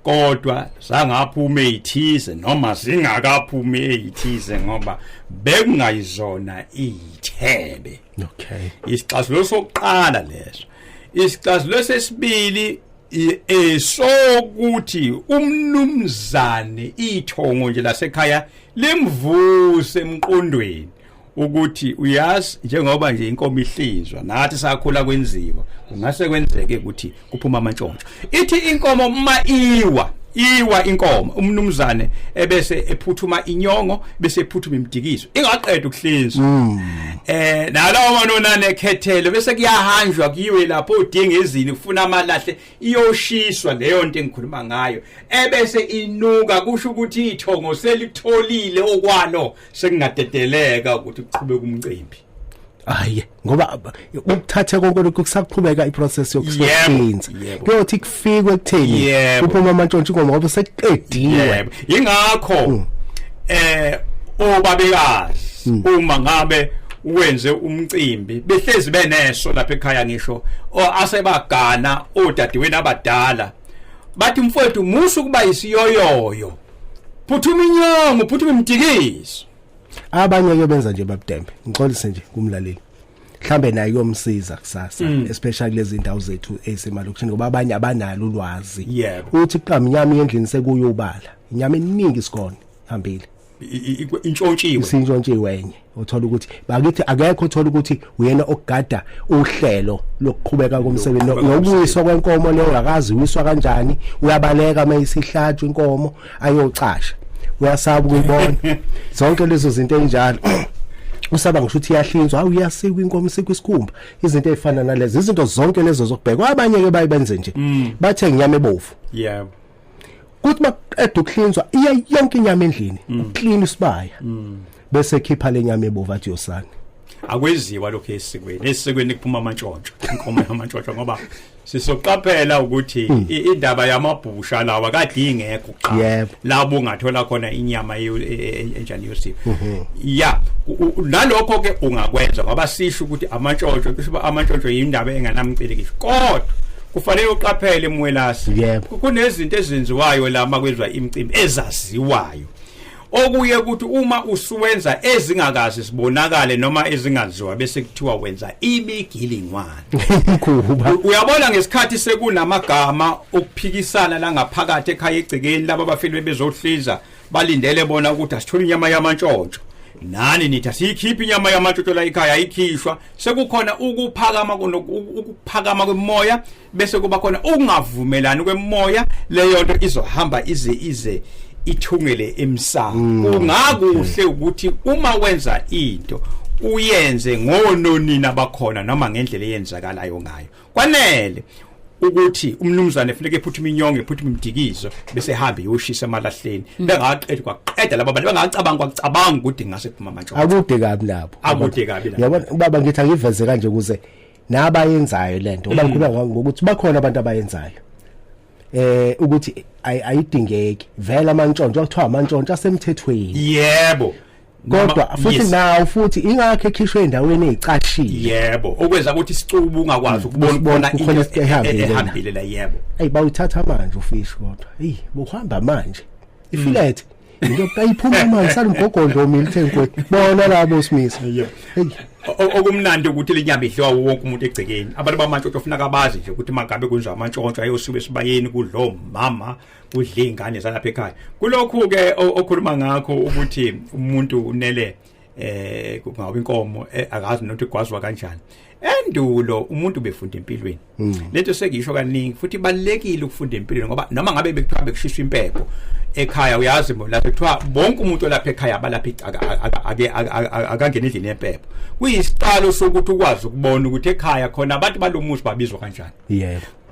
kodwa zangaphuma ezithize noma zingakaphumi ezithize ngoba bekungayizona ithebe. Okay. Isixazululo sokuqala leso. Isixazululo sesibili esokuthi umnumzane ithongo nje lasekhaya limvuse emqondweni ukuthi uyazi njengoba nje inkomo ihlinzwa nathi sakhula kwenziwa, kungase kwenzeke ukuthi kuphuma amantshontsho. Ithi inkomo uma iwa inkomo, umnumzane ebese ephuthuma inyongo, bese ephuthuma imdikiso ingaqeda ukuhlinzwa. Nalawo manonane ekhethelo bese kuyahanjwa kuyiwe lapho udinga izini ufuna amalahle, iyoshiswa leyo nto engikhuluma ngayo, ebese inuka, kusho ukuthi ithongo selitholile okwalo, sekungadedeleka ukuthi kuqhubeke umcimbi. Hayi, ngoba ukuthatha konke lokhu kusaqhubeka iprocess yokuhlinza, kuyothi kufikwe ekutheni kuphuma amantshontsho inkomo ngoba sekuqediwe. Ingakho obabekazi uma ngabe wenze umcimbi behlezi beneso lapha ekhaya, ngisho asebagana odadewenu abadala bathi mfowethu musu kuba isiyoyoyo, phuthuma inyongo, phuthuma imdikiso. Abanye ke benza nje babudembe, ngixolise nje kumlaleli, mhlambe naye kuyomsiza kusasa, especially kulezi ndawo zethu ezisemalokishini, ngoba abanye abanalo ulwazi. Uthi qama inyama endlini sekuyobala inyama eningi isikone hambile, Intshontshiwe. Isintshontshiwe enye, uthola ukuthi bakithi akekho, uthola ukuthi uyena ogada uhlelo lokuqhubeka komsebenzi nokuwiswa kwenkomo leyo, akazi uwiswa kanjani, uyabaleka mayisihlatshwa inkomo ayocasha, uyasaba ukuyibona, zonke lezo zinto enjalo. Usaba ngisho ukuthi iyahlinzwa, hawu, iyasikwa inkomo, isikwa isikhumba, izinto ezifana nalezo, izinto zonke lezo zokubhekwa. Abanye ke bayibenze nje, bathe inyama ebovu. Kuthi maqeda ukuhlinzwa, iya yonke inyama endlini, uclean isibaya, bese khipha lenyama ebovu, athi yosana. Akwenziwa lokho esikweni. Esikweni kuphuma amantshontsho, inkomo yamantshontsho, ngoba sisoqaphela ukuthi indaba yamabhusha lawa kade ingekho kuqala, labo ungathola khona inyama enjani yosiko. Ya, nalokho ke ungakwenza, ngoba sisho ukuthi amantshontsho, kusho amantshontsho yindaba enganamcilikisho, kodwa kufanele uqaphele, Mwelasi, kunezinto ezenziwayo la makwenzwa imicimbi ezaziwayo, okuye ukuthi uma usuwenza ezingakazi sibonakale noma ezingaziwa, bese kuthiwa wenza imigilingwane. Imkhuba. Uyabona, ngesikhathi sekunamagama okuphikisana la ngaphakathi ekhaya egcekeni, laba abafile bezohliza balindele bona ukuthi asithole inyama yamantshontsho, nani nithi asiyikhiphi inyama yamantshontsho la ekhaya, ayikhishwa. Sekukhona ukuphakama kwemoya, bese kuba khona ukungavumelani kwemoya. Leyo nto izohamba ize ithungele emsamo. Kungakuhle ukuthi uma wenza into uyenze ngononina bakhona noma ngendlela eyenzakalayo ngayo. Kwanele ukuthi umnumzane efuneka ephuthume inyongo, ephuthume imdikizo, bese ehambe yoshisa emalahleni, bengaqedi kwaqeda laba bantu, bengacabanga kwakucabanga ukuthi ngase kuphuma amantshontsho. Akude kabi lapho. Akude kabi lapho. Yabona ubaba, ngithi angiveze kanje ukuze nabayenzayo lento, ngoba ngikhuluma ngokuthi bakhona abantu abayenzayo, ukuthi ayidingeki vele amantshontsho, kuthiwa amantshontsho asemthethweni. Kodwa futhi nawo futhi ingakho ekhishwe endaweni ezicashile. Yebo, okwenza ukuthi isicubu ungakwazi ukubona ukubona into kukhona ehambile la. Ehambile la, yebo. Ey, bawuthatha manje ufish, kodwa hey, buhamba manje ifillet, into ayiphuma manje, sala umgogodlo omile uthe nkwe, bona labo simisa. Hey. Okumnandi ukuthi lenyama idliwa wonke umuntu egcekeni. Abantu bamantshontsho funeka bazi nje ukuthi mangabe kwenziwa amantshontsho ayosiwe esibayeni, kudlo mama, kudla ingane zalapha ekhaya. Kulokhu ke okhuluma ngakho ukuthi umuntu unele kungabe inkomo, akazi nokuthi igwazwa kanjani. Endulo umuntu befunda empilweni. Lento sekisho kaningi futhi ibalekile ukufunda empilweni, ngoba noma ngabe bekuthiwa bekushiswa impepho ekhaya, uyazi mo lapho kuthiwa bonke umuntu olapha ekhaya balapha ake akangena endlini yempepho, kuyisiqalo sokuthi ukwazi ukubona ukuthi ekhaya khona abantu balomuzi babizwa kanjani.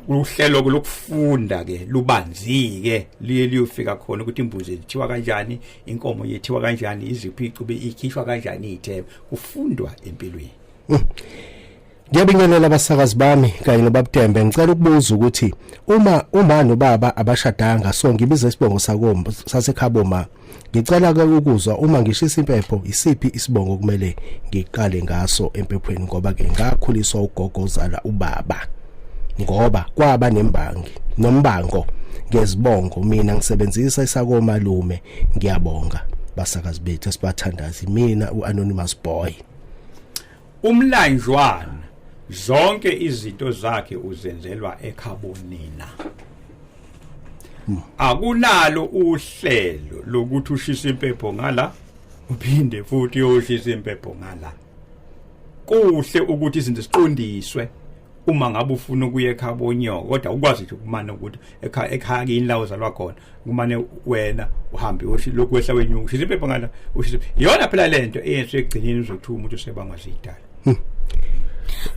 Uhlelo lokufunda ke lubanzi ke, liye liyofika khona ukuthi imbuzi ithiwa kanjani, inkomo yethiwa kanjani, iziphi icube ikhishwa kanjani, ithebe kufundwa empilweni. Ngiyabingelela abasakazi bami kanye nobabuTembe. Ngicela ukubuza ukuthi uma nobaba abashadanga, so ngibiza isibongo sakomba sasekhaboma. Ngicela ke ukuzwa, uma ngishisa impepho, isiphi isibongo kumele ngiqale ngaso empephweni, ngoba ke ngakhuliswa ugogo ozala ubaba, ngoba kwaba nembangi nombango ngezibongo, mina ngisebenzisa isakomalume. Ngiyabonga basakazi bethu esibathandazi. Mina uanonymous boy. Umlanjwana zonke izinto zakhe uzenzelwa ekhabonina. Akunalo uhlelo lokuthi ushisa impepho ngala, uphinde futhi uyoshisa impepho ngala. Kuhle ukuthi izinto ziqondiswe uma ngabe ufuna ukuya ekhabonyoko, kodwa ukwazi nje ukumane ukuthi ekhaya, ekhaya kini la uzalwa khona, kumane wena uhambe uyoshi lokhu wehla wenyuka, ushisa impepho ngala, ushisa iyona phela lento eyenziwe. Ekugcineni uzothuka umuntu usebangwa zidala.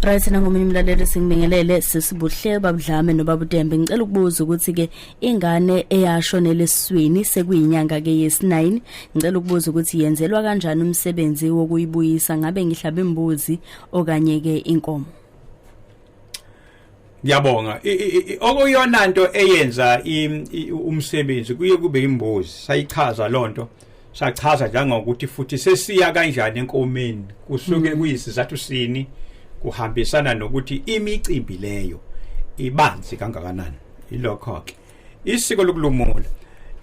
Right, nangomunye umlaleli. Singibingelele sisibuhle babudlame nobabuTembe. Ngicela ukubuza ukuthi ke ingane eyashonela esiswini sekuyinyanga ke yesi9, ngicela ukubuza ukuthi yenzelwa kanjani umsebenzi wokuyibuyisa? Ngabe ngihlaba imbuzi okanye ke inkomo? Ngiyabonga. Okuyona nto eyenza umsebenzi kuye kube imbuzi. Sayichaza lonto, sachaza njengokuthi futhi sesiya kanjani enkomeni, kusuke kuyisizathu sini, kuhambisana nokuthi imicimbi leyo ibanzi kangakanani. Ilokho ke isiko lokulumula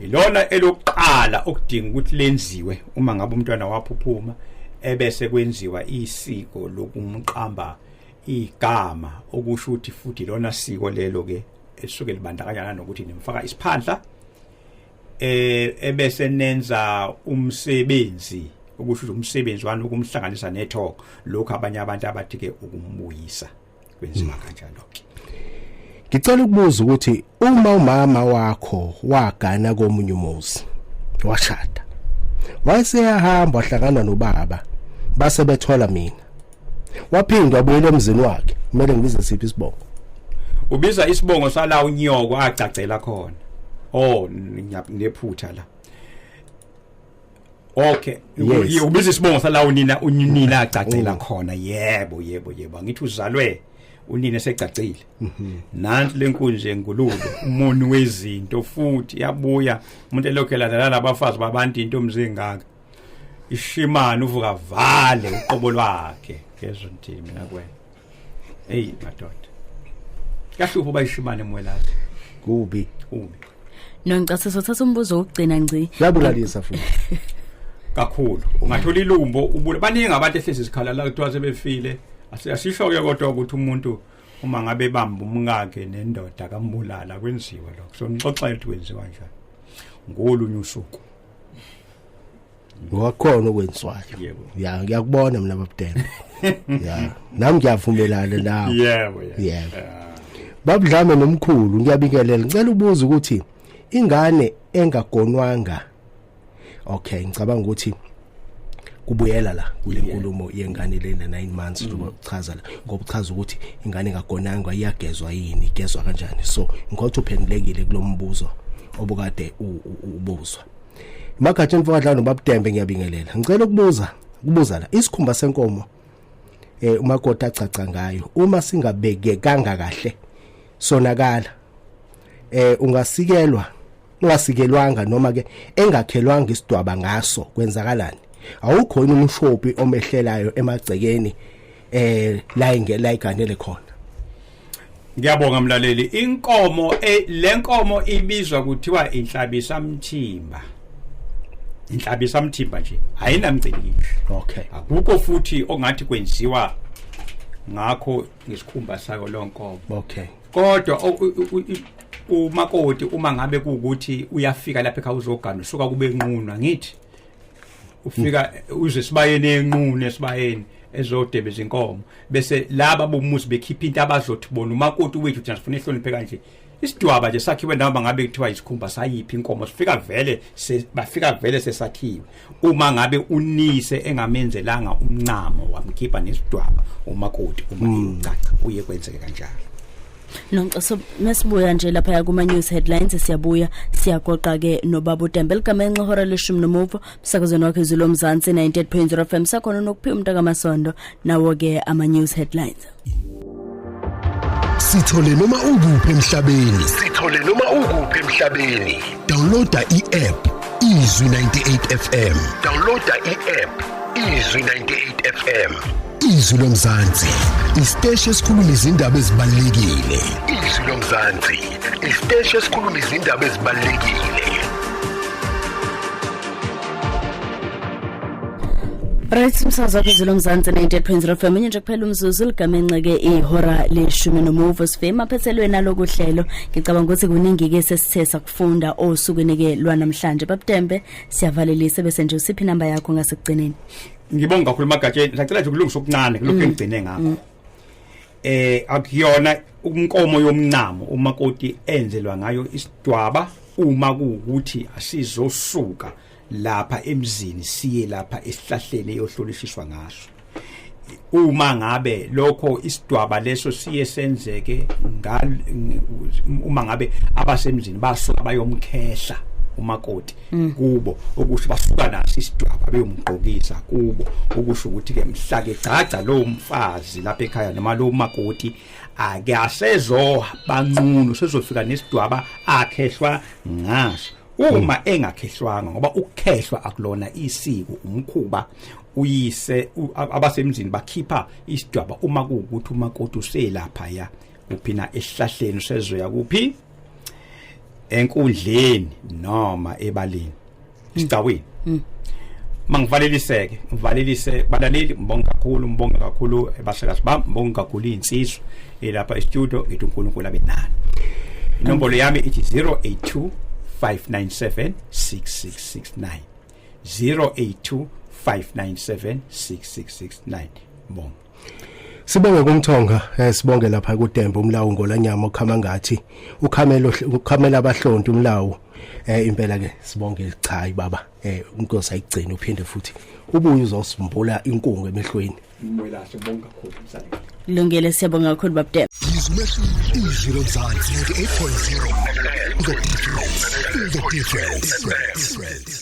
ilona elokuqala okudinga ukuthi lenziwe uma ngabe umntwana waphuphuma, ebese kwenziwa isiko lokumqamba igama, okusho ukuthi futhi lona siko lelo ke esuke libandakanya nokuthi nimfaka isiphandla, ebese nenza umsebenzi, okusho ukuthi umsebenzi wani ukumhlanganisa nethoko, lokho abanye abantu abathi ke ukumbuyisa, kwenziwa kanjalo ke. Ngicela ukubuza ukuthi uma umama wakho wagana komunye umuzi, washada, wayeseyahamba wahlangana nobaba. Base bethola mina. Waphinda wabuyela emzini wakhe. Kumele ngibize siphi isibongo? Ubiza isibongo sala unyoko agcagcela khona. Oh, nginephutha la. Okay, ubiza isibongo sala unina unina agcagcela khona. Yebo, yebo, yebo. Angithi uzalwe unina esegcagcile. Nansi lenkunzi engulube, umoni wezinto futhi yabuya umuntu elokhu elandela labafazi babantu intombi zingaka. Ishimana uvuka vale uqobo lwakhe. Ngezwe ngithini mina kuwena. Hey madoda. Kahlupho bayishimane mwelazi. Kubi. Kubi. Nongicatha sothatha umbuzo wokugcina ngci. Yabulalisa futhi. Kakhulu. Ungathola ilumbo ubula. Baningi abantu ehlezi isikhala la kuthiwa sebefile. Asisho ke kodwa ukuthi umuntu uma ngabe bamba umkakhe nendoda kambulala kwenziwa lokho. So ngixoxela ukuthi kwenziwa kanjani. Ngolunye usuku. Ngokhona okwenziwayo. Ya, ngiyakubona mina babudela. Ya, nami ngiyavumelana nawe. Yebo, yebo. Babudlame nomkhulu ngiyabingelela. Ngicela ubuza ukuthi ingane engagonwanga. Okay, ngicabanga ukuthi kubuyela la kule nkulumo yengane lena 9 months njengoba uchaza la, ngoba uchaza ukuthi ingane engagonwanga iyagezwa yini, igezwa kanjani. So ngikhothi uphendulekile kulombuzo obukade ubuzwa. Magatsheni mfokadla noBabudembe ngiyabingelela. Ngicela ukubuza la isikhumba senkomo umakoti acaca ngayo uma singabekekanga kahle sonakala ungasikelwa ungasikelwanga noma ke engakhelwanga isidwaba ngaso kwenzakalani? Awukho yini umshopi omehlelayo emagcekeni la ingela iganele khona? Ngiyabonga mlaleli. Inkomo lenkomo ibizwa kuthiwa inhlabisa mthimba. Inhlabisa mthimba nje ayinamcikishi. Okay. Akukho futhi ongathi kwenziwa ngakho ngesikhumba sayo lonkomo. Okay. Kodwa umakoti uma ngabe kuukuthi uyafika lapha ekhaya uzogana usuka kube enqunwa ngithi ufika uze sibayeni enqune esibayeni ezodebe izinkomo bese laba bomuzi bekhipha into abazothi bona umakoti wethu thina sifuna ihloniphe kanje. Isidwaba nje sakhiwe noma ngabe kuthiwa isikhumba sayiphi inkomo sifika vele bafika vele sesakhiwe. Uma ngabe unise engamenzelanga umncamo wamkhipha nesidwaba umakoti uma ecaca uye kwenzeke kanjalo. Nonceso mesibuya nje lapha kuma news headlines siyabuya siyagoqa ke nobaba uDembe ligamenxe ihora leshumi nomuvo umsakazweni wakhe Izwi Lomzansi 98.0 FM sakhona nokuphiwa umuntu kaMasondo nawo ke ama news headlines. Sithole noma ukuphi emhlabeni. Sithole noma ukuphi emhlabeni. Downloada i-app Izwi 98 FM. Downloada i-app Izwi 98 FM. Izwi Lomzansi, isiteshi esikhuluma izindaba ezibalulekile. Izwi Lomzansi, isiteshi esikhuluma izindaba ezibalulekile. Right, umsakazo wakho Izwi Lomzansi 98.0 FM nje kuphela umzuzu ligamenxe ihora leshumi nomuvo sifike phethelweni nalokuhlelo. Ngicabanga ukuthi kuningi ke sesithe sakufunda osukwini ke lwanamhlanje. Babudembe siyavalelisa bese nje usiphi inamba yakho ngasekugcineni. Ngibonga kakhulu Magatsheni, ngicela nje ukulungisa okuncane kulokhu engigcine ngakho. Akuyona umnkomo yomncamo umakoti enzelwa ngayo isidwaba uma kuukuthi asizosuka lapha emzini siye lapha esihlahleni eyohlolishiswa ngaso. Uma ngabe lokho isidwaba leso siye senzeke uma ngabe abasemzini basuka bayomkhehla umakoti kubo, okusho basuka naso isidwaba beyomgqokisa kubo, okusho ukuthi ke mhla ke gcagca lo mfazi lapha ekhaya noma lo makoti ake asezo banqunu sezofika nesidwaba akhehlwa ngaso. Uma engakhehlwanga, ngoba ukukhehlwa akulona isiko, umkhuba uyise abasemzini bakhipha isidwaba uma kuukuthi umakoti uselapha ya kuphi na esihlahleni usezoya kuphi enkundleni noma ebaleni isigcawini. Mangivaleliseke ngivalelise balaleli, ngibonga kakhulu ebasakazi bami, ngibonga kakhulu insizwa elapha e-studio, ngithi uNkulunkulu abe nani. Inombolo yami ithi 082 597 6669 082 597 6669. Bonga. Sibonge kumthonga, sibonge lapha kuDembe umlawu ngolanyama okhama ngathi ukhamelo, ukhamela abahlonti umlawu. Impela ke sibonge. Cha baba, inkosi ayigcina, uphinde futhi ubuye uzosimbula inkungu emehlweni. Mwelahle, ngibonga kakhulu msane. Lungile, siyabonga kakhulu babDembe. Izwi lomzansi 98.0, the difference, the difference.